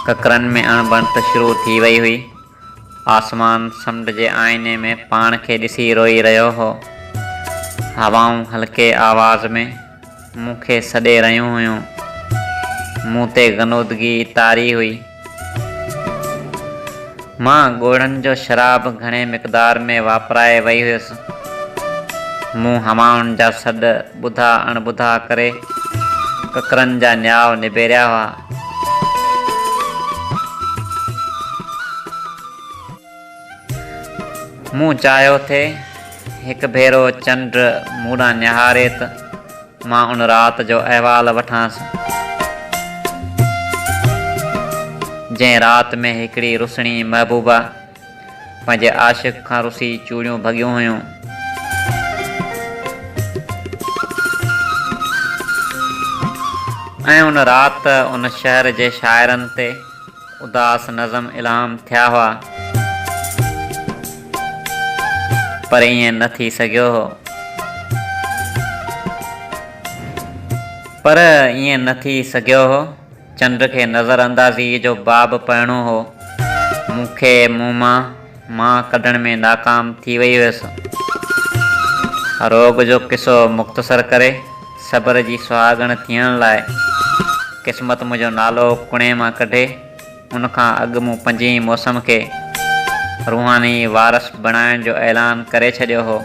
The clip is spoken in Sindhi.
ڪڪرن ۾ اڻبڻت شروع ٿي وئي هئي. آسمان سمنڊ جي آئيني ۾ پاڻ کي ڏسي روئي رهيو هو. هوائون هلڪي آواز ۾ مون کي سڏي رهيون هيون. مون تي غنودگي طاري هئي. مان ڳوڙهن جو شراب گهڻي مقدار ۾ واپرائي وئي هيس. مون هوائن جا سڏ ٻڌا اڻ ٻڌا ڪري ڪڪرن جا نياء نبيريا هئا. مون چاهيو ٿي هڪ ڀيرو چنڊ مون ڏانهن نهاري ته مان ان رات جو احوال وٺانس، جنهن رات ۾ هڪڙي رسڻي محبوبه پنهنجي عاشق کان رسي چوڙيون ڀڳيون هيون. ۽ ان رات ان شهر جي شاعرن تي اداس نظم الهام ٿيا هئا. پر ائين نه ٿي سگهيو هو. پر ائين نه ٿي سگهيو هو. چنڊ کي نظر اندازيء جو باب پڙهڻو هو. مون کي منهن مان مان ڪڍڻ ۾ ناڪام ٿي وئي هيس. روڳ جو قصو مختصر ڪري صبر جي سهاڳڻ ٿيڻ لاء قسمت منهنجو نالو ڪڻي مان ڪڍي ان کان اڳ مون پنجين موسم کي روحاني وارث بڻائڻ جو اعلان ڪري ڇڏيو هو.